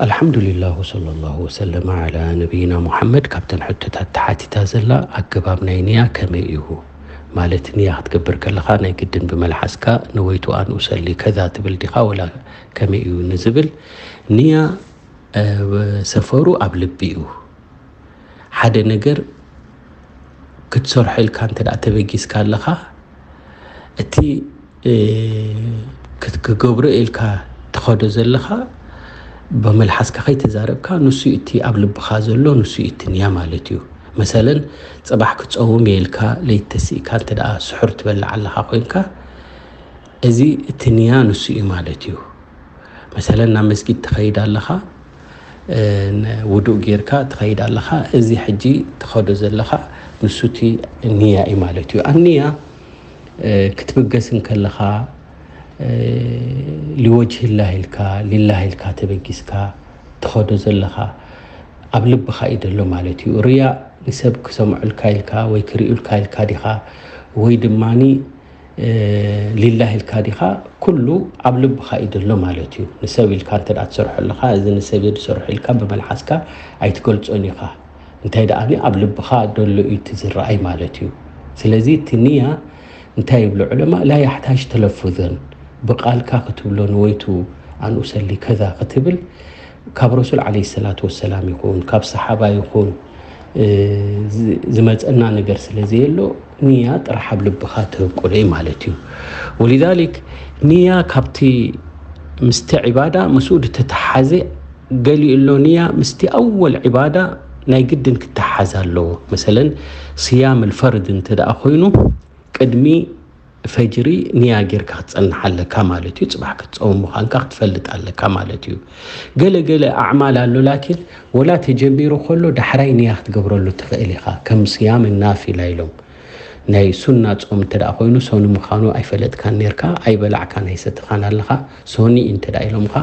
ኣልሓምዱሊላህ ወሰለላሁ ወሰለመ ዓላ ነቢይና ሙሓመድ። ካብተን ሕቶታት ተሓቲታ ዘላ ኣገባብ ናይ ንያ ከመይ እዩ? ማለት ንያ ክትገብር ከለኻ ናይ ግድን ብመልሓስካ ነወይቱ ኣን ኡሰሊ ከዛ ትብል ዲኻ ወላ ከመይ እዩ ንዝብል፣ ንያ ሰፈሩ ኣብ ልቢ እዩ። ሓደ ነገር ክትሰርሖ ኢልካ እንተ ደኣ ተበጊስካ ኣለኻ፣ እቲ ክገብሮ ኢልካ ትኸዶ ዘለኻ ብመልሓስካ ከይተዛረብካ፣ ንሱ እቲ ኣብ ልብኻ ዘሎ፣ ንሱ እቲ ንያ ማለት እዩ። መሰለን፣ ጽባሕ ክጸውም እየ ኢልካ ለይቲ ተሲእካ እንተ ደኣ ስሑር ትበልዕ ኣለኻ ኮይንካ፣ እዚ እቲ ንያ ንሱ እዩ ማለት እዩ። መሰለን፣ ናብ መስጊድ ትኸይድ ኣለኻ፣ ውዱእ ጌርካ ትኸይድ ኣለኻ። እዚ ሕጂ ትኸዶ ዘለኻ ንሱ እቲ ንያ እዩ ማለት እዩ። ኣንያ ክትብገስ እንከለኻ፣ ሊወጅህላህ ኢልካ፣ ሊላህ ኢልካ ተበጊስካ ትኸዶ ዘለኻ፣ ኣብ ልብኻ እዩ ዘሎ ማለት እዩ። ርያ ንሰብ ክሰምዑልካ ኢልካ ወይ ክርእዩልካ ኢልካ ዲኻ? ወይ ድማኒ ሊላህ ኢልካ ዲኻ? ኩሉ ኣብ ልብኻ እዩ ዘሎ ማለት እዩ። ንሰብ ኢልካ እንተ ደኣ ትሰርሖ ኣለኻ፣ እዚ ንሰብ እየ ዝሰርሖ ኢልካ ብመልሓስካ ኣይትገልጾን ኢኻ። እንታይ ደኣኒ ኣብ ልብኻ ደሎ እዩ እቲ ዝረኣይ ማለት እዩ። ስለዚ እቲ ንያ እንታይ ይብሉ ዑለማ? ላ ያሕታጅ ተለፉዘን፣ ብቓልካ ክትብሎ ንወይቱ ኣን ኡሰሊ ከዛ ክትብል ካብ ረሱል ዓለይሂ ሰላቱ ወሰላም ይኹን ካብ ሰሓባ ይኹን ዝመፀና ነገር ስለ ዘየሎ፣ ንያ ጥራሕ ኣብ ልብኻ ተብቁሎ እዩ ማለት እዩ። ወሊዛሊክ ንያ ካብቲ ምስቲ ዒባዳ ምስኡ ዝተተሓዘ ገሊኡ ኣሎ። ንያ ምስቲ ኣወል ዒባዳ ናይ ግድን ክተሓዝ ኣለዎ። መሰለን ስያም ልፈርድ እንተ ደኣ ኮይኑ ቅድሚ ፈጅሪ ንያ ጌርካ ክትጸንሕ ኣለካ ማለት እዩ። ጽባሕ ክትጸውም ምዃንካ ክትፈልጥ ኣለካ ማለት እዩ። ገለ ገለ ኣዕማል ኣሎ፣ ላኪን ወላ ተጀሚሩ ከሎ ዳሕራይ ንያ ክትገብረሉ ትኽእል ኢኻ። ከም ስያም ናፊላ ኢሎም ናይ ሱና ጾም እንተ ደኣ ኮይኑ ሰኑ ምዃኑ ኣይፈለጥካን ኔርካ፣ ኣይበላዕካን ኣይሰተኻን ኣለኻ። ሰኑ እንተ ደኣ ኢሎምኻ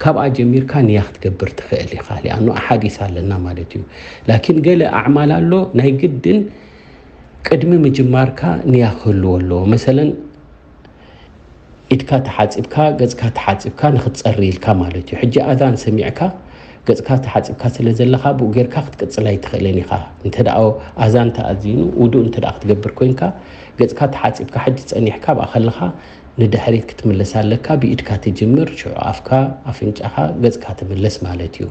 ካብኣ ጀሚርካ ንያ ክትገብር ትኽእል ኢኻ። ሊኣኑ ኣሓዲስ ኣለና ማለት እዩ። ላኪን ገለ ኣዕማል ኣሎ ናይ ግድን ቅድሚ ምጅማርካ ንያ ክህልዎ ኣለዎ። መሰለን ኢድካ ተሓጺብካ፣ ገጽካ ተሓጺብካ ንኽትጸሪ ኢልካ ማለት እዩ። ሕጂ ኣዛን ሰሚዕካ ገጽካ ተሓጺብካ ስለ ዘለኻ ብኡ ጌርካ ክትቅጽል ኣይትኽእልን ኢኻ። እንተ ደኣ ኣዛን ተኣዚኑ ውዱእ እንተ ደኣ ክትገብር ኮይንካ ገጽካ ተሓጺብካ ሕጂ ጸኒሕካ ኣብኣ ከለኻ ንድሕሪት ክትምለስ ኣለካ። ብኢድካ ትጅምር፣ ሽዑ ኣፍካ፣ ኣፍንጫኻ፣ ገጽካ ትምለስ ማለት እዩ።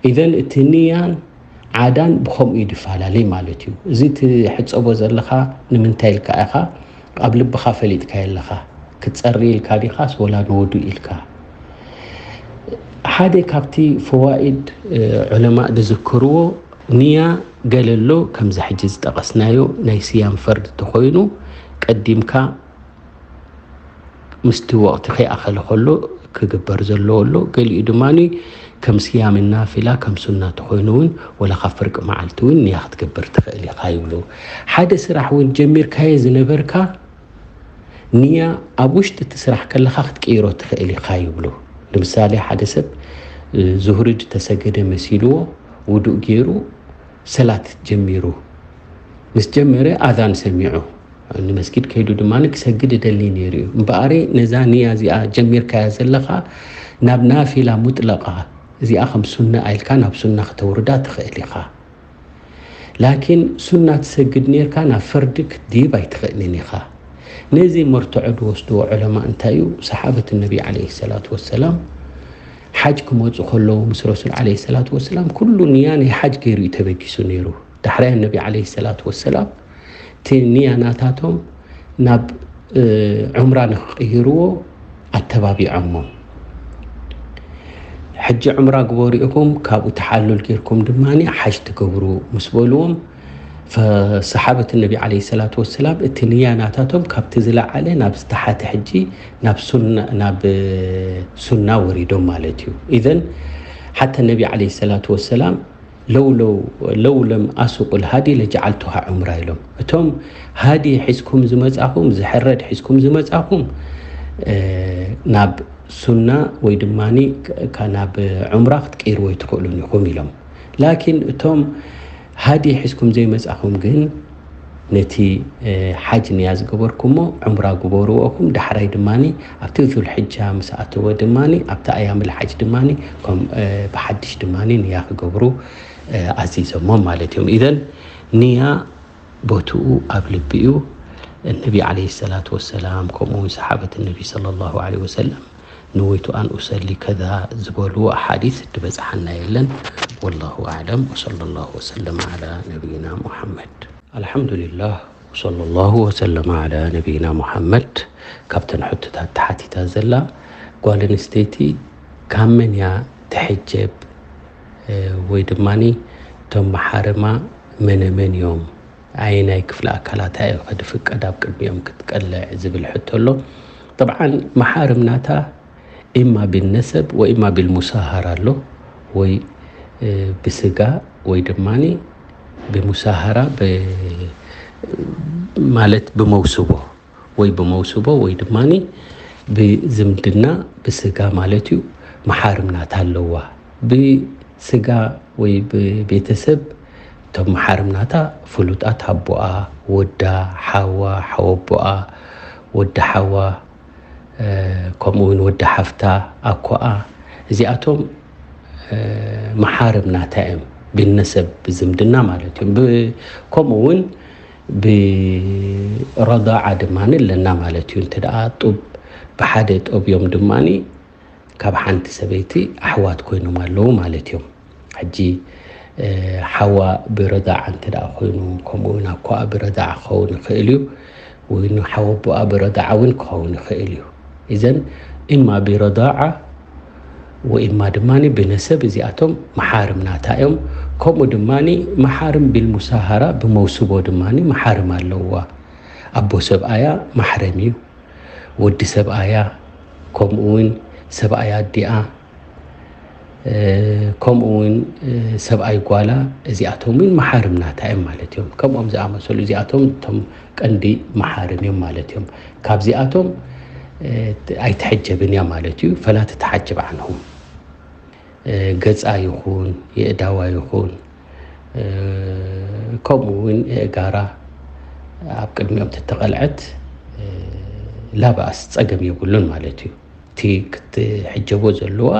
ኢዘን እቲ ንያን ዓዳን ብኸምኡ እዩ ዝፈላለይ ማለት እዩ። እዚ ትሕጸቦ ዘለኻ ንምንታይ ኢልካ ኢኻ? ኣብ ልብኻ ፈሊጥካዮ ኣለኻ። ክትጸሪ ኢልካ ዲኻስ ወላ ንውዱእ ኢልካ? ሓደ ካብቲ ፈዋኢድ ዑለማእ ዝዝክርዎ ንያ ገለ ኣሎ፣ ከምዚ ሕጂ ዝጠቐስናዮ ናይ ስያም ፈርድ ተኾይኑ ቀዲምካ ምስቲ ወቕቲ ከይኣኸለ ከሎ ክግበር ዘለዎ ኣሎ። ገሊኡ ድማ ከም ስያም ናፊላ ከም ሱና ተኾይኑ እውን ወላ ካብ ፍርቂ መዓልቲ እውን ንያ ክትገብር ትኽእል ኢኻ ይብሉ። ሓደ ስራሕ እውን ጀሚርካዮ ዝነበርካ ንያ ኣብ ውሽጢ እቲ ስራሕ ከለኻ ክትቅይሮ ትኽእል ኢኻ ይብሉ። ንምሳሌ ሓደ ሰብ ዙህሪ ተሰገደ መሲልዎ ውዱእ ገይሩ ሰላት ጀሚሩ ምስ ጀመረ ኣዛን ሰሚዑ ንመስጊድ ከይዱ ድማ ክሰግድ ይደሊ ነይሩ እዩ። እምበኣር ነዛ ንያ እዚኣ ጀሚርካያ ዘለኻ ናብ ናፊላ ሙጥለቓ እዚኣ ከም ሱና ኣኢልካ ናብ ሱና ከተውርዳ ትኽእል ኢኻ። ላኪን ሱና ትሰግድ ነርካ ናብ ፈርዲ ክትድይብ ኣይትኽእልን ኢኻ። ነዚ መርትዖ ዝወስድዎ ዑለማ እንታይ እዩ? ሰሓበት ነቢ ዓለይሂ ሰላቱ ወሰላም ሓጅ ክመፁ ከለዉ ምስ ረሱል ዓለይሂ ሰላቱ ወሰላም ኩሉ ንያ ናይ ሓጅ ገይሩ እዩ ተበጊሱ ነይሩ። ዳሕራይ ነቢ ዓለይሂ ሰላቱ ወሰላም እቲ ንያ ናታቶም ናብ ዑምራ ንክቕይርዎ ኣተባቢዖሞም። ሕጂ ዑምራ ግበሩ ኢኹም፣ ካብኡ ተሓሉል ጌርኩም ድማ ሓጅ ትገብሩ ምስ በልዎም፣ ሰሓበት ነቢ ዓለይሂ ሰላቱ ወሰላም እቲ ንያ ናታቶም ካብቲ ዝለዓለ ናብ ዝተሓተ ሕጂ ናብ ሱና፣ ናብ ሱና ወሪዶም ማለት እዩ። ኢዘን ሓተ ነቢ ዓለይሂ ሰላቱ ወሰላም ለው ለው ለው ለም ኣሱቁል ሃዲ ለጀዓልቱሃ ዑምራ ኢሎም። እቶም ሃዲ ሒዝኩም ዝመጻኹም፣ ዝሕረድ ሒዝኩም ዝመጻኹም ናብ ሱና ወይ ድማ ናብ ዑምራ ክትቀይርዎ ኣይትኽእሉን ኢኹም ኢሎም። ላኪን እቶም ሃዲ ሒዝኩም ዘይመጻኹም ግን ነቲ ሓጅ ንያ ዝገበርኩሞ ዑምራ ግበርዎ ኢኹም። ዳሕራይ ድማ ኣብቲ ዙልሕጃ ምስ ኣተወ ድማ ኣብቲ ኣያምል ሓጅ ድማ ከም ብሓድሽ ድማ ንያ ክገብሩ ኣዚዞሞም ማለት እዮም። ኢዘን ንያ ቦትኡ ኣብ ልቢ እዩ። ነቢ ዓለይሂ ሰላቱ ወሰላም ከምኡ እውን ሰሓበት ነቢ ሰለላሁ ዓለይሂ ወሰለም ንወይቱ ኣን ኡሰሊ ከዛ ዝበልዎ ኣሓዲስ ድበፅሓና የለን። ወላሁ ኣዕለም ወሰለላሁ ወሰለም ዓላ ነቢይና ሙሓመድ። ኣልሓምዱሊላህ ወሰለላሁ ወሰለም ዓላ ነቢይና ሙሓመድ። ካብተን ሕቶታት ተሓቲታ ዘላ ጓል ኣንስተይቲ ካብ መን እያ ትሕጀብ ወይ ድማ እቶም መሓርማ መነመን እዮም? ኣየናይ ክፍለ ኣካላታ እዩ ከድፍቀድ ኣብ ቅድሚኦም ክትቀልዕ ዝብል ሕቶ ኣሎ። ጠብዓን መሓርም ናታ ኢማ ቢልነሰብ ወኢማ ቢልሙሳሃራ ኣሎ፣ ወይ ብስጋ ወይ ድማ ብሙሳሃራ ማለት ብመውስቦ ወይ ብመውስቦ ወይ ድማ ብዝምድና ብስጋ ማለት እዩ። መሓርም ናታ ኣለዋ። ብስጋ ወይ ብቤተሰብ እቶም መሓርም ናታ ፍሉጣት ኣቦኣ፣ ወዳ፣ ሓዋ፣ ሓወቦኣ፣ ወዲ ሓዋ፣ ከምኡ እውን ወዲ ሓፍታ፣ ኣኮኣ፣ እዚኣቶም መሓርም ናታ እዮም። ብነሰብ ብዝምድና ማለት እዮም። ከምኡ እውን ብረዳዓ ድማ ኣለና ማለት እዩ። እንተ ደኣ ጡብ ብሓደ ጠብዮም ድማ ካብ ሓንቲ ሰበይቲ ኣሕዋት ኮይኖም ኣለዉ ማለት እዮም። ሕጂ ሓዋ ብረዳዓ እንተ ደኣ ኮይኑ፣ ከምኡ እውን ኣኮኣ ብረዳዓ ክኸውን ይኽእል እዩ፣ ወይ ሓወቦኣ ብረዳዓ እውን ክኸውን ይኽእል እዩ። እዘን እማ ብረዳዓ ወእማ ድማ ብነሰብ እዚኣቶም መሓርም ናታ እዮም። ከምኡ ድማ መሓርም ቢልሙሳሃራ ብመውስቦ ድማ መሓርም ኣለውዋ። ኣቦ ሰብኣያ ማሕረም እዩ፣ ወዲ ሰብኣያ፣ ከምኡ እውን ሰብኣያ ኣዲኣ፣ ከምኡ እውን ሰብኣይ ጓላ፣ እዚኣቶም እውን መሓርም ናታ እዮም ማለት እዮም። ከምኦም ዝኣመሰሉ እዚኣቶም እቶም ቀንዲ መሓርም እዮም ማለት እዮም። ካብዚኣቶም ኣይትሕጀብን እያ ማለት እዩ። ፈላ ትተሓጀብ ዓንሁም። ገጻ ይኹን የእዳዋ ይኹን ከምኡ እውን የእጋራ ኣብ ቅድሚኦም ተተቐልዐት ላባኣስ ጸገም የብሉን ማለት እዩ። እቲ ክትሕጀቦ ዘለዋ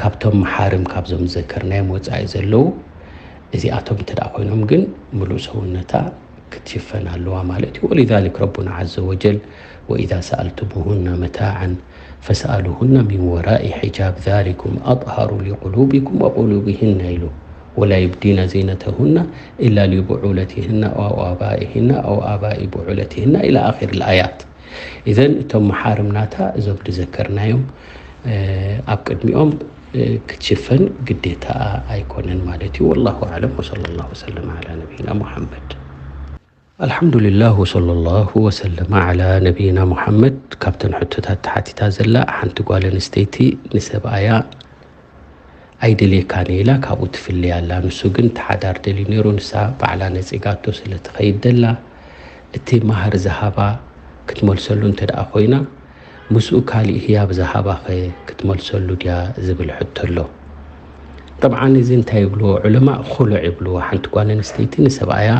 ካብቶም መሓርም ካብዞም ዝዘከርናዮም ወጻኢ ዘለዉ እዚኣቶም እንተ ደኣ ኮይኖም ግን ምሉእ ሰውነታ ክትሽፈን ኣለዋ ማለት እዩ። ولذلك ربنا عز وجل وإذا سألتموهن متاعا فاسألوهن من وراء حجاب ذلكم أطهر لقلوبكم وقلوبهن ኢሉ ولا يبدين زينتهن إلا لبعولتهن أو آبائهن أو آباء بعولتهن إلى آخر الآيات. إذن እቶም መሓርም ናታ እዞም ዝዘከርናዮም ኣብ ቅድሚኦም ክትሽፈን ግዴታ ኣይኮነን ማለት እዩ። والله أعلم وصلى الله وسلم على نبينا محمد. ኣልሓምዱሊላህ ወሰለላሁ ወሰለመ ዓላ ነቢይና ሙሓመድ። ካብተን ሕቶታት ተሓቲታ ዘላ ሓንቲ ጓል ኣንስተይቲ ንሰብኣያ ኣይደልየካን ኢላ ካብኡ ትፍለያ ኣላ። ንሱ ግን ተሓዳር ደልዩ ነይሩ፣ ንሳ ባዕላ ነጺጋቶ ስለ ትኸይድ ደላ፣ እቲ ማህር ዝሃባ ክትመልሰሉ እንተ ደኣ ኮይና፣ ምስኡ ካሊእ ህያብ ዝሃባኸ ክትመልሰሉ ድያ ዝብል ሕቶ ኣሎ። ጠብዓን እዚ እንታይ ይብልዎ ዑለማ? ኹሉዕ ይብልዎ። ሓንቲ ጓል ኣንስተይቲ ንሰብኣያ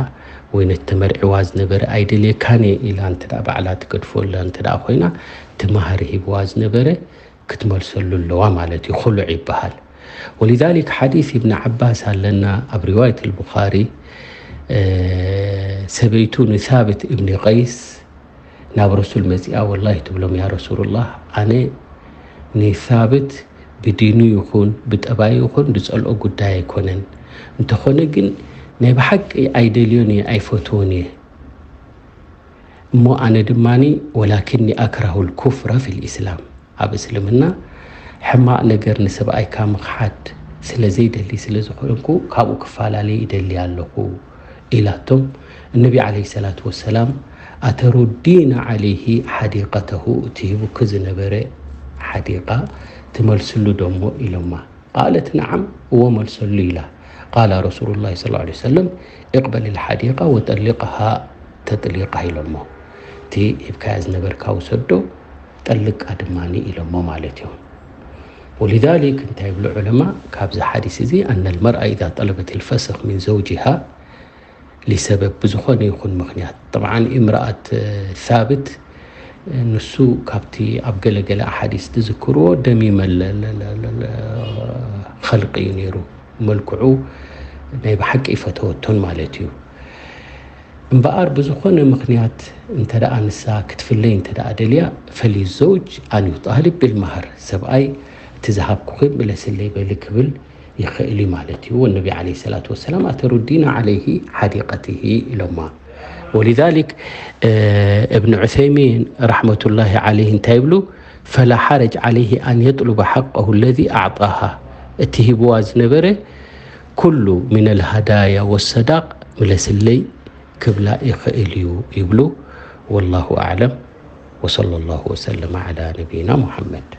ወይ ነቲ ተመርዕዋ ዝነበረ ኣይደልየካን እየ ኢላ እንተ ደኣ ባዕላ ትገድፎ ኣላ እንተ ደኣ ኮይና፣ እቲ ማህር ሂብዋ ዝነበረ ክትመልሰሉ ኣለዋ ማለት እዩ። ኹሉዕ ይበሃል። ولذلك ሓዲስ ኢብን ዓባስ ኣለና ኣብ ሪዋየት ኣልቡኻሪ፣ ሰበይቱ ንሳብት እብኒ ቀይስ ናብ ረሱል መጺኣ፣ ወላሂ ትብሎም፣ ያ ረሱሉላህ፣ ኣነ ንሳብት ብዲኑ ይኹን ብጠባዩ ይኹን ዝጸልኦ ጉዳይ ኣይኮነን። እንተኾነ ግን ናይ ብሓቂ ኣይደልዮን እየ፣ ኣይፈትዎን እየ። እሞ ኣነ ድማ ወላኪኒ ኣክራሁ ልኩፍረ ፊ ልእስላም፣ ኣብ እስልምና ሕማቕ ነገር ንሰብኣይካ ምኽሓድ ስለ ዘይደሊ ስለ ዝኾንኩ ካብኡ ክፈላለ ይደሊ ኣለኹ ኢላቶም። እነቢ ዓለይሂ ሰላቱ ወሰላም ኣተሩዲና ዓለይሂ ሓዲቀተሁ፣ እቲ ሂቡኪ ዝነበረ ሓዲቃ ትመልስሉ ዶሞ ኢሎማ። ቃለት ነዓም፣ እዎ መልሰሉ ኢላ። ቃላ ረሱሉላሂ ሰለላሁ ዐለይሂ ወሰለም፣ እቅበል ልሓዲቃ ወጠሊቅሃ ተጥሊቃ ኢሎሞ። እቲ ሂብካያ ዝነበርካ ውሰዶ፣ ጠልቃ ድማ ኢሎሞ ማለት እዩ። ወሊዛሊክ እንታይ ይብሉ ዑለማ ካብዚ ሓዲስ እዚ፣ ኣነ ልመርኣ ኢዛ ጠለበት ልፈስኽ ሚን ዘውጅሃ፣ ሊሰበብ ብዝኾነ ይኹን ምኽንያት። ጠብዓን እምርኣት ሳብት ንሱ ካብቲ ኣብ ገለገለ ኣሓዲስ ዝዝክርዎ ደሚመ ኸልቂ እዩ ነይሩ። መልክዑ ናይ ብሓቂ ይፈተወቶን ማለት እዩ። እምበኣር ብዝኾነ ምኽንያት እንተ ደኣ ንሳ ክትፍለይ እንተ ደኣ ደልያ፣ ፈሊ ዘውጅ ኣን ዩጣልብ ብልማህር፣ ሰብኣይ እቲ ዝሃብኩኺ ምለስለይ በሊ ክብል ይኽእል እዩ ማለት እዩ። ወነቢ ዓለይሂ ሰላቱ ወሰላም ኣተሩዲና ዓለይሂ ሓዲቀትሂ ኢሎማ። ወሊዛሊክ እብን ዑሰይሚን ረሕመቱላሂ ዓለይሂ እንታይ ይብሉ? ፈላ ሓረጅ ዓለይሂ ኣን የጥሉበ ሓቀሁ ለዚ ኣዕጣሃ፣ እቲ ሂብዋ ዝነበረ ኩሉ ሚነል ሃዳያ ወሰዳቅ ምለስለይ ክብላ ይኽእል እዩ ይብሉ። ወላሁ ኣዕለም። ወሰለላሁ ወሰለመ ዓላ ነቢይና ሙሐመድ።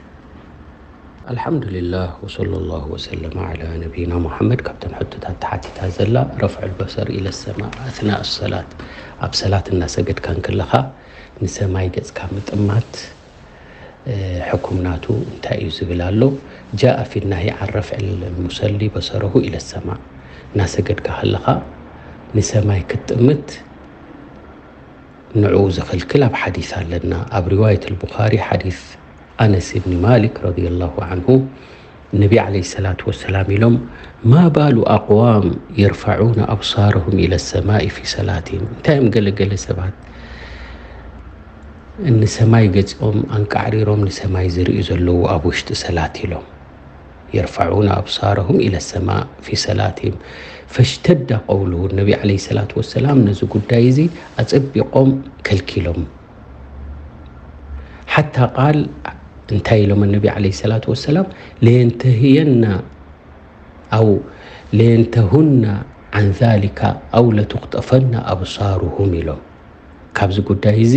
ኣልሓምዱሊላህ ወሰለላሁ ወሰለመ ዓላ ነቢይና ሙሐመድ። ካብተን ሕቶታት ተሓቲታ ዘላ ረፍዑል በሰር ኢለ ሰማ ኣትና ሰላት፣ ኣብ ሰላት እናሰገድካ እንከለኻ ንሰማይ ገጽካ ምጥማት፣ እ፣ ሕኩም ናቱ እንታይ እዩ ዝብል ኣሎ። ጃአ ፊ ናሂ ዓን ረፍዕል ሙሰሊ በሰረሁ ኢለ ሰማ፣ እናሰገድካ ከለኻ ንሰማይ ክትጥምት ንዕኡ ዝኽልክል ኣብ ሓዲስ ኣለና። ኣብ ሪዋየት ኣልቡኻሪ ሓዲስ ኣነስ እብኒ ማሊክ ረዲየላሁ ዓንሁ ነቢ ዓለይሂ ሰላቱ ወሰላም ኢሎም፣ ማ ባሉ ኣቅዋም የርፈዑነ ኣብሳረሁም ኢለ ሰማኢ ፊ ሰላቲም፣ እንታይ እዮም ገለገለ ሰባት ንሰማይ ገጾም ኣንቃዕሪሮም ንሰማይ ዝርእዩ ዘለዉ ኣብ ውሽጢ ሰላት ኢሎም። የርፈዑነ ኣብሳረሁም ኢለ ሰማ ፊ ሰላቲም ፈሽተዳ ቀውሉሁ፣ ነቢ ዓለይሂ ሰላቱ ወሰላም ነዚ ጉዳይ እዚ ኣጸቢቖም ከልኪሎም። ሓታ ቃል እንታይ ኢሎም ነቢ ዓለይሂ ሰላቱ ወሰላም? ለየንተህየና ኣው ለየንተሁና ዓን ዛሊካ ኣው ለቱኽጠፈና ኣብሳሩሁም ኢሎም። ካብዚ ጉዳይ እዚ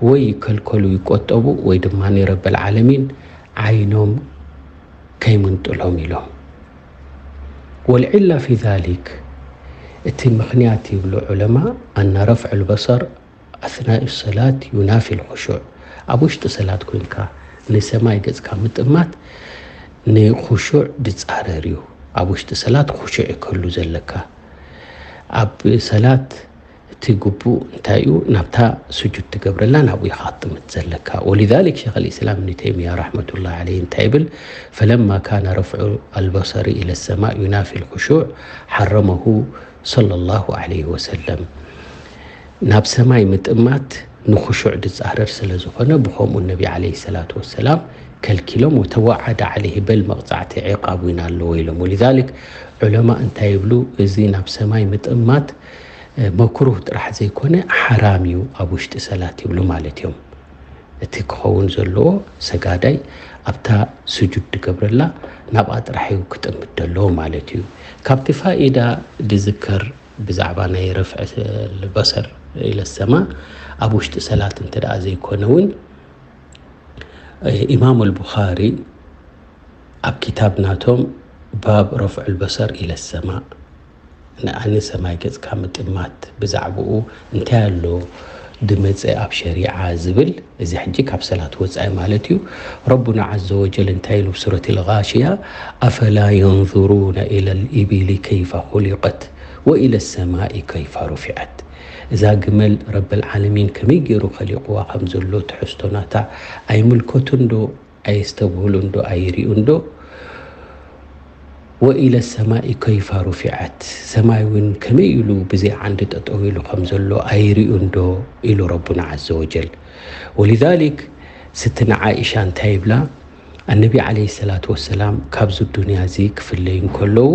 ወይ ይከልከሉ ይቆጠቡ ወይ ድማ ረበል ዓለሚን ዓይኖም ከይምንጥሎም ኢሎም። ወልዒላ ፊ ዛሊክ፣ እቲ ምኽንያት ይብሉ ዑለማ፣ ኣነ ረፍዑል በሰር ኣስናኢ ሰላት ዩናፊል ኹሹዕ። ኣብ ውሽጢ ሰላት ኮንካ ንሰማይ ገጽካ ምጥማት ንኹሹዕ ዝጻረር እዩ። ኣብ ውሽጢ ሰላት ኹሹዕ ይከሉ ዘለካ። ኣብ ሰላት እቲ ግቡእ እንታይ እዩ? ናብታ ስጁድ ትገብረላ ናብኡ ኢኻ ክትጥምት ዘለካ። ወሊዛሊክ ሸይኽ ኣልእስላም እብኒ ተይሚያ ረሕመቱላሂ ዓለይሂ እንታይ ይብል? ፈለማ ካነ ረፍዑ ኣልበሰሪ ኢለ ሰማእ ዩናፊ ልኹሹዕ ሓረመሁ ሰለላሁ ዓለይሂ ወሰለም። ናብ ሰማይ ምጥማት ንኹሹዕ ዝጻረር ስለ ዝኾነ ብኸምኡ ነቢ ዓለይሂ ሰላቱ ወሰላም ከልኪሎም። ወተወዓደ ዓለይሂ በል መቕጻዕቲ ዒቓብ እውን ኣለዎ ኢሎም። ወሊዛሊክ ዑለማ እንታይ ይብሉ? እዚ ናብ ሰማይ ምጥማት መክሩህ ጥራሕ ዘይኮነ ሓራም እዩ ኣብ ውሽጢ ሰላት ይብሉ ማለት እዮም። እቲ ክኸውን ዘለዎ ሰጋዳይ ኣብታ ስጁድ ዝገብረላ ናብኣ ጥራሕ እዩ ክጥምት ዘለዎ ማለት እዩ። ካብቲ ፋኢዳ ዝዝከር ብዛዕባ ናይ ረፍዕ በሰር ኢለ ሰማ ኣብ ውሽጢ ሰላት እንተ ደኣ ዘይኮነ እውን ኢማም ኣልቡኻሪ ኣብ ኪታብ ናቶም ባብ ረፍዑል በሰር ኢለ ሰማ ንኣኒ ሰማይ ገጽካ ምጥማት ብዛዕባኡ እንታይ ኣሎ ድመጸ ኣብ ሸሪዓ ዝብል፣ እዚ ሕጂ ካብ ሰላት ወጻኢ ማለት እዩ። ረቡና ዓዘ ወጀል እንታይ ኢሉ ኣብ ሱረት ልጋሽያ? ኣፈላ የንظሩነ ኢለ ልኢቢሊ ከይፈ ኹሊቀት ወኢለ ሰማኢ ከይፈ ሩፊዐት። እዛ ግመል ረበል ዓለሚን ከመይ ገይሩ ከሊቕዋ ከም ዘሎ ትሕዝቶ ናታ ኣይምልከቱን ዶ? ኣየስተብህሉን ዶ? ኣይሪኡን ዶ? ወኢለ ሰማኢ ከይፋ ሩፊዐት፣ ሰማይ እውን ከመይ ኢሉ ብዘይ ዓንዲ ጠጠው ኢሉ ከም ዘሎ ኣይሪኡን ዶ? ኢሉ ረቡና ዓዘ ወጀል። ወሊዛሊክ ስትና ዓኢሻ እንታይ ይብላ? ኣነቢ ዓለይሂ ሰላቱ ወሰላም ካብዚ ዱንያ እዚ ክፍለዩ እንከለዉ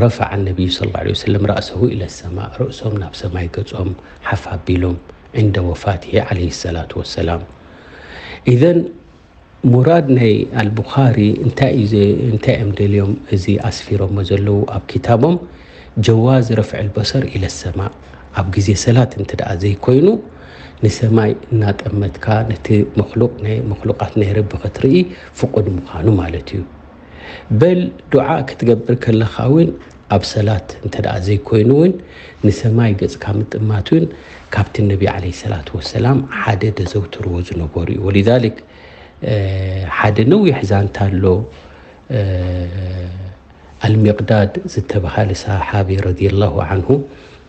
ረፈዐ ነቢዩ ሰለላሁ ዐለይሂ ወሰለም ረእሰሁ ኢለ ሰማ፣ ርእሶም ናብ ሰማይ ገጾም ሓፍ ኣቢሎም ዕንደ ወፋትሂ ዓለይሂ ሰላቱ ወሰላም። ኢዘን ሙራድ ናይ ኣልቡኻሪ እንታይ እዩ ዘ-፣ እንታይ እዮም ደልዮም እዚ ኣስፊሮሞ ዘለዉ ኣብ ኪታቦም? ጀዋዝ ረፍዕ ልበሰር ኢለ ሰማ፣ ኣብ ግዜ ሰላት እንተ ደኣ ዘይኮይኑ ንሰማይ እናጠመትካ ነቲ መክሉቅ ናይ መክሉቃት ናይ ረቢ ክትርኢ ፍቁድ ምዃኑ ማለት እዩ። በል ዱዓ ክትገብር ከለኻ እውን ኣብ ሰላት እንተ ደኣ ዘይኮይኑ እውን ንሰማይ ገጽካ ምጥማት እውን ካብቲ ነቢ ዓለይሂ ሰላቱ ወሰላም ሓደ ደዘውትርዎ ዝነበሩ እዩ። ወሊዛሊክ ሓደ ነዊሕ ዛንታ ኣሎ። ኣልሚቅዳድ ዝተባሃለ ሰሓቢ ረዲየላሁ ዓንሁ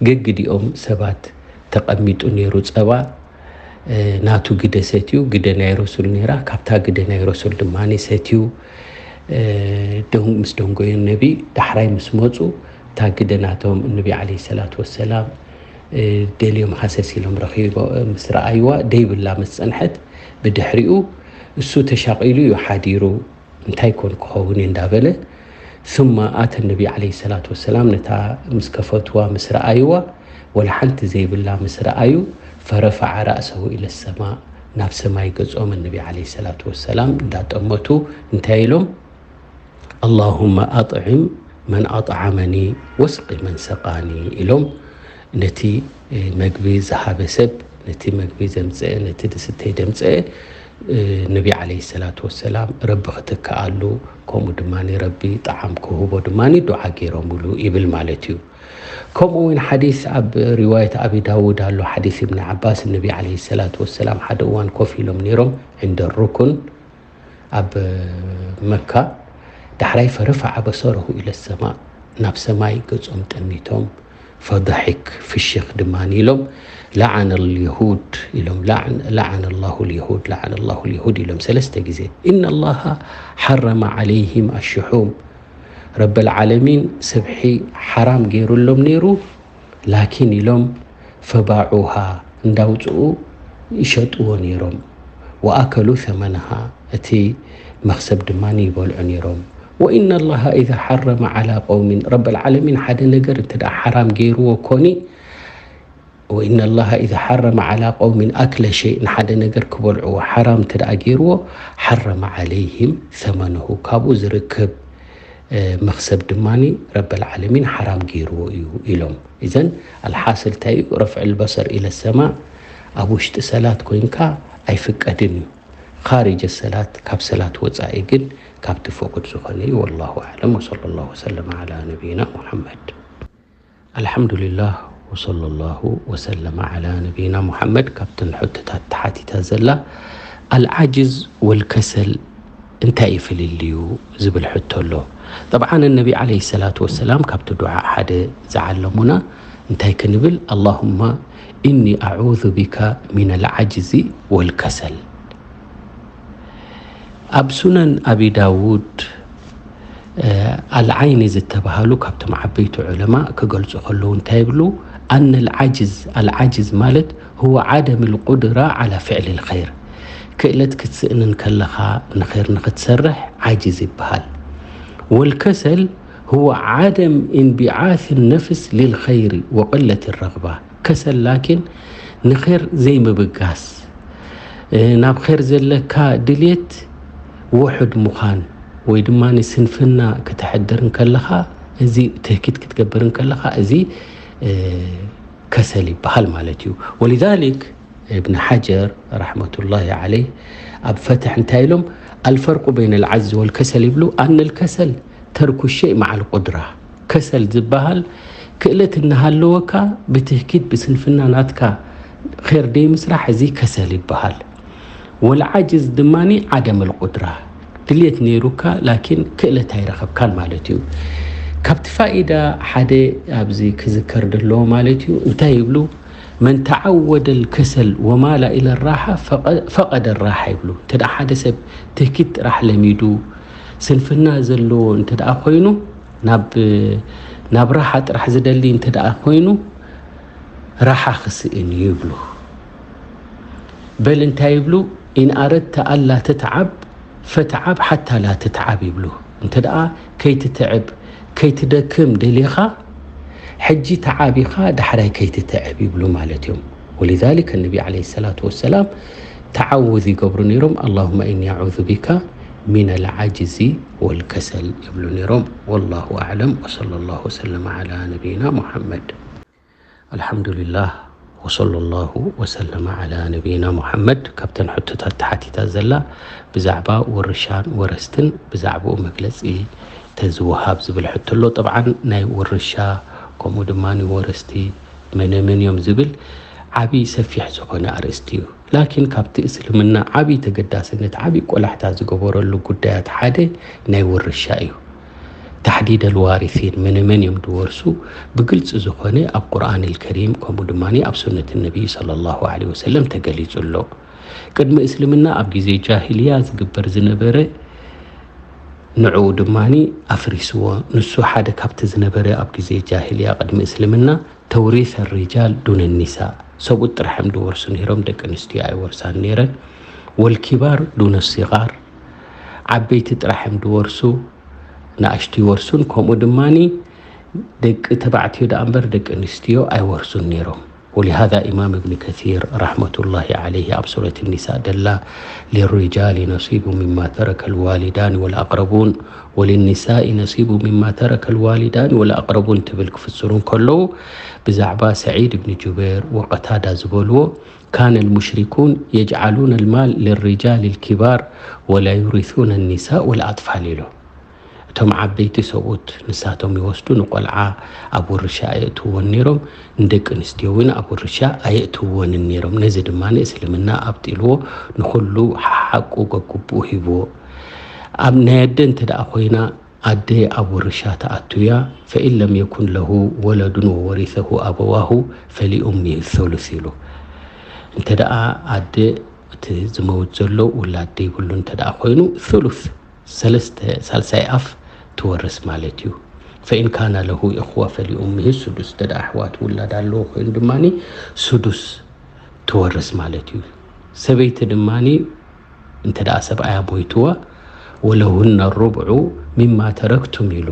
ገግዲኦም ሰባት ተቐሚጡ ነይሩ ጸባ፣ እ፣ ናቱ ግደ ሰትዩ፣ ግደ ናይ ረሱል ነይራ፣ ካብታ ግደ ናይ ረሱል ድማ ሰትዩ፣ እ፣ ደን-፣ ምስ ደንጎዮ ነቢ ዳሕራይ ምስ መጹ፣ እታ ግደ ናቶም ነቢ ዓለይሂ ሰላቱ ወሰላም፣ እ፣ ደልዮም ሃሰስ ኢሎም ረኺቦ-፣ ምስ ረኣይዋ ደይብላ ምስ ጸንሐት፣ ብድሕሪኡ እሱ ተሻቒሉ እዩ ሓዲሩ። እንታይ ኮን ክኸውን እዩ እንዳበለ፣ ثم ኣተ ነቢ ዓለይሂ ሰላቱ ወሰላም ነታ ምስ ከፈትዋ ምስ ረኣይዋ፣ ወላ ሓንቲ ዘይብላ ምስ ረኣዩ፣ فرفع رأسه إلى السماء ናብ ሰማይ ገጾም ነቢ ዓለይሂ ሰላቱ ወሰላም እንዳጠመቱ እንታይ ኢሎም፣ اللهم أطعم من أطعمني واسق من سقاني ኢሎም ነቲ፣ እ፣ መግቢ ዝሃበ ሰብ፣ ነቲ መግቢ ዘምጽአ፣ ነቲ ዝስተይ ዘምጽአ፣ እ፣ ነቢ ዓለይሂ ሰላቱ ወሰላም ረቢ ክትከኣሉ፣ ከምኡ ድማ ረቢ ጣዓም ክህቦ ድማ ዱዓ ገይሮምሉ ይብል ማለት እዩ። ከምኡ እውን ሓዲስ ኣብ ሪዋየት ኣቢ ዳውድ ኣሎ፣ ሓዲስ እብኒ ዓባስ፣ ነቢ ዓለይሂ ሰላቱ ወሰላም ሓደ እዋን ኮፍ ኢሎም ነይሮም፣ ዕንደ ሩኩን፣ ኣብ መካ፣ ዳሕራይ فرفع بصره إلى السماء ናብ ሰማይ ገጾም ጠሚቶም፣ فضحك ፍሽኽ ድማ ኢሎም፣ لعن اليهود ኢሎም፣ لعن، لعن الله اليهود، لعن الله اليهود ኢሎም ሰለስተ ግዜ። إن الله حرم عليهم الشحوم ረበል ዓለሚን ስብሒ ሓራም ገይሩሎም ነይሩ፣ ላኪን ኢሎም فباعوها እንዳውፅኡ ይሸጥዎ ነይሮም። وأكلوا ثمنها እቲ መኽሰብ ድማ ይበልዑ ነይሮም። وإن الله إذا حرم على قوم ረበል ዓለሚን ሓደ ነገር እንተ ደኣ ሓራም ገይርዎ ኮኒ وإن الله إذا حرم على قوم أكل شيء ንሓደ ነገር ክበልዕዎ ሓራም እንተ ደኣ ገይርዎ حرم عليهم ثمنه ካብኡ ዝርከብ እ፣ መኽሰብ ድማ ረበል ዓለሚን ሓራም ገይርዎ እዩ ኢሎም። إذن الحاصل እንታይ እዩ? رفع البصر إلى السماء ኣብ ውሽጢ ሰላት ኮይንካ ኣይፍቀድን እዩ። خارج الصلاة ካብ ሰላት ወጻኢ ግን ካብቲ ፍቁድ ዝኾነ እዩ። والله أعلم وصلى الله وسلم على نبينا محمد. الحمد لله وصلى الله وسلم على نبينا محمد። ካብተን ሕቶታት ተሓቲታ ዘላ العجز والكسل እንታይ እዩ ፍልልዩ ዝብል ሕቶ ኣሎ። طبعا النبي عليه الصلاة والسلام ካብቲ ዱዓ ሓደ ዝዓለሙና እንታይ ክንብል፣ اللهم إني أعوذ بك من العجز والكسل። ኣብ ሱነን ኣቢ ዳውድ፣ እ፣ ኣልዓይኒ ዝተባሃሉ ካብቶም ዓበይቲ ዑለማ ክገልጹ ከለዉ እንታይ ይብሉ? أن العجز، العجز ማለት هو عدم القدرة على فعل الخير ክእለት ክትስእንን ከለኻ ንኸይር ንኽትሰርሕ ዓጅዝ ይበሃል። والكسل هو عدم انبعاث النفس للخير وقلة الرغبة ከሰል ላኪን ንኼር ዘይምብጋስ፣ እ፣ ናብ ኼር ዘለካ ድልየት ውሑድ ምዃን ወይ ድማ ንስንፍና ከተሕድር እንከለኻ፣ እዚ ትህኪት ክትገብር እንከለኻ፣ እዚ፣ እ፣ ከሰል ይበሃል ማለት እዩ። ولذلك እብን ሓጀር ረሕመቱላሂ ዓለይህ ኣብ ፈትሕ እንታይ ኢሎም፣ الفرق بين العجز والكسل ይብሉ፣ أن الكسل ترك الشيء مع القدرة። ከሰል ዝበሃል ክእለት እናሃለወካ ብትህኪት ብስንፍና ናትካ ኼር ደይ ምስራሕ፣ እዚ ከሰል ይበሃል። والعجز ድማ عدم القدرة፣ ድልየት ነይሩካ ላኪን ክእለት ኣይረኸብካን ማለት እዩ። ካብቲ ፋኢዳ ሓደ ኣብዚ ክዝከር ዘለዎ ማለት እዩ፣ እንታይ ይብሉ? من تعود الكسل ومال إلى الراحة فق-، فقد الراحة ይብሉ። እንተ ደኣ ሓደ ሰብ ትህኪት ጥራሕ ለሚዱ፣ ስንፍና ዘለዎ እንተ ደኣ ኮይኑ፣ ናብ፣ ናብ ራሓ ጥራሕ ዝደሊ እንተ ደኣ ኮይኑ፣ ራሓ ክስእን እዩ ይብሉ። በል እንታይ ይብሉ? إن أردت ألا تتعب فتعب حتى لا تتعب ይብሉ። እንተ ደኣ ከይትትዕብ፣ ከይትደክም ደሊኻ፣ ሕጂ ተዓቢኻ ዳሕራይ ከይትትዕብ ይብሉ ማለት እዮም። ولذلك النبي عليه الصلاة والسلام ተዓውዝ ይገብሩ ነይሮም። اللهم إني أعوذ بك من العجز والكسل ይብሉ ነይሮም። والله أعلم وصلى الله وسلم على نبينا محمد. الحمد لله وصلى الله وسلم على نبينا محمد። ካብተን ሕቶታት ተሓቲታ ዘላ ብዛዕባ ውርሻን ወረስትን ብዛዕባኡ መግለጺ ተዝወሃብ ዝብል ሕቶ ኣሎ። ጠብዓን ናይ ውርሻ ከምኡ ድማ ወረስቲ መነመን እዮም ዝብል ዓብዪ ሰፊሕ ዝኾነ ኣርእስቲ እዩ። ላኪን ካብቲ እስልምና ዓብዪ ተገዳስነት፣ ዓብዪ ቆላሕታ ዝገበረሉ ጉዳያት ሓደ ናይ ውርሻ እዩ። ታሕዲድ ኣልዋሪሲን፣ መነ መን እዮም ዝወርሱ ብግልፂ ዝኾነ ኣብ ቁርኣን ኣልከሪም፣ ከምኡ ድማ ኣብ ሱነት ነቢይ ሰለላሁ ዐለይሂ ወሰለም ተገሊፁ ኣሎ። ቅድሚ እስልምና ኣብ ግዜ ጃሂልያ ዝግበር ዝነበረ ንዕኡ ድማ ኣፍሪስዎ። ንሱ ሓደ ካብቲ ዝነበረ ኣብ ግዜ ጃሂልያ ቅድሚ እስልምና፣ ተውሪስ ሪጃል ዱነ ኒሳ፣ ሰብኡት ጥራሕ እዮም ዝወርሱ ነይሮም፣ ደቂ ኣንስትዮ ኣይወርሳን ነይረን። ወልኪባር ዱነ ሲጋር፣ ዓበይቲ ጥራሕ እዮም ዝወርሱ፣ ንኣሽቱ ይወርሱን። ከምኡ ድማ ደቂ ተባዕትዮ ደኣ እምበር ደቂ ኣንስትዮ ኣይወርሱን ነይሮም። ولهذا ኢማም እብኒ ከሲር ረሕመቱላሂ ዓለይሂ ኣብ ሱረት ኒሳ ደላ፣ للرجال نصيب مما ترك الوالدان والأقربون وللنساء نصيب مما ترك الوالدان والأقربون ትብል ክፍስሩ እንከለዉ፣ ብዛዕባ ሰዒድ እብኒ ጁበይር ወቀታዳ ዝበልዎ، كان المشركون يجعلون المال للرجال الكبار ولا يرثون النساء والأطفال ኢሉ። እቶም ዓበይቲ ሰብኡት ንሳቶም ይወስዱ፣ ንቆልዓ ኣብ ውርሻ ኣየእትውዎን ነይሮም፣ ንደቂ ኣንስትዮ እውን ኣብ ውርሻ ኣየእትውዎንን ነይሮም። ነዚ ድማ እስልምና ኣብጢልዎ፣ ንኹሉ ሓሓቁ ገግብኡ ሂብዎ። ኣብ ናይ ኣደ እንተ ደኣ ኮይና፣ ኣደ ኣብ ውርሻ ተኣቱ እያ። فإن لم يكن له ولد وورثه أبواه فلأمه الثلث ኢሉ። እንተ ደኣ ኣደ እቲ ዝመውት ዘሎ ውላድ ዘይብሉ እንተ ደኣ ኮይኑ፣ ثلث፣ ሰለስተ ሳልሳይ ኣፍ ትወርስ ማለት እዩ። فإن كان له إخوة فلأمه السدس፣ እንተ ደኣ ኣሕዋት ውላድ ኣለዎ ኮይኑ ድማ ሱዱስ ትወርስ ማለት እዩ። ሰበይቲ ድማ እንተ ደኣ ሰብኣያ ሞይትዋ፣ ولهن الربع مما تركتم ኢሉ።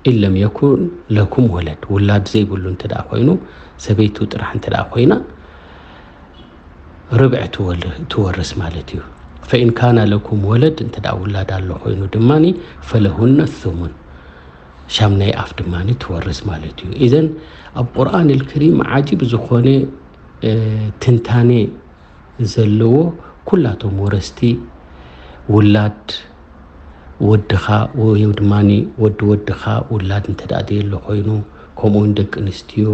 إن لم يكن لكم ولد፣ ውላድ ዘይብሉ እንተ ደኣ ኮይኑ፣ ሰበይቱ ጥራሕ እንተ ደኣ ኮይና፣ ርብዒ ትወል-፣ ትወርስ ማለት እዩ። فإن كان لكم ولد፣ እንተ ደኣ ውላድ ኣሎ ኮይኑ ድማ፣ فلهن الثمن፣ ሻምናይ ኣፍ ድማ ትወርስ ማለት እዩ። ኢዘን ኣብ ቁርኣን ኣልከሪም ዓጂብ ዝኾነ፣ እ፣ ትንታኔ ዘለዎ፣ ኩላቶም ወረስቲ፣ ውላድ ወድኻ ወይ ድማ ወዲ ወድኻ ውላድ እንተ ደኣ ዘየሎ ኮይኑ፣ ከምኡ እውን ደቂ ኣንስትዮ፣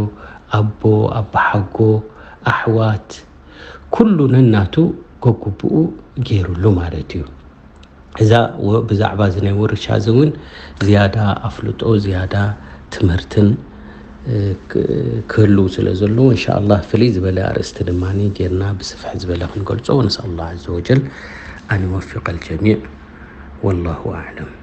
ኣቦ፣ ኣቦሓጎ፣ ኣሕዋት፣ ኩሉ ነናቱ ገግብኡ ገይሩሉ ማለት እዩ። እዛ ወ-፣ ብዛዕባ እዚ ናይ ውርሻ እዚ እውን ዝያዳ ኣፍልጦ፣ ዝያዳ ትምህርትን፣ እ፣ ክ-፣ ክህልው ስለ ዘለዎ፣ እንሻኣላህ ፍልይ ዝበለ ኣርእስቲ ድማ ጌርና ብስፍሕ ዝበለ ክንገልጾ፣ ወነስኣል ኣላህ ዐዘ ወጀል ኣን ይወፊቀ ኣልጀሚዕ። ወላሁ ኣዕለም።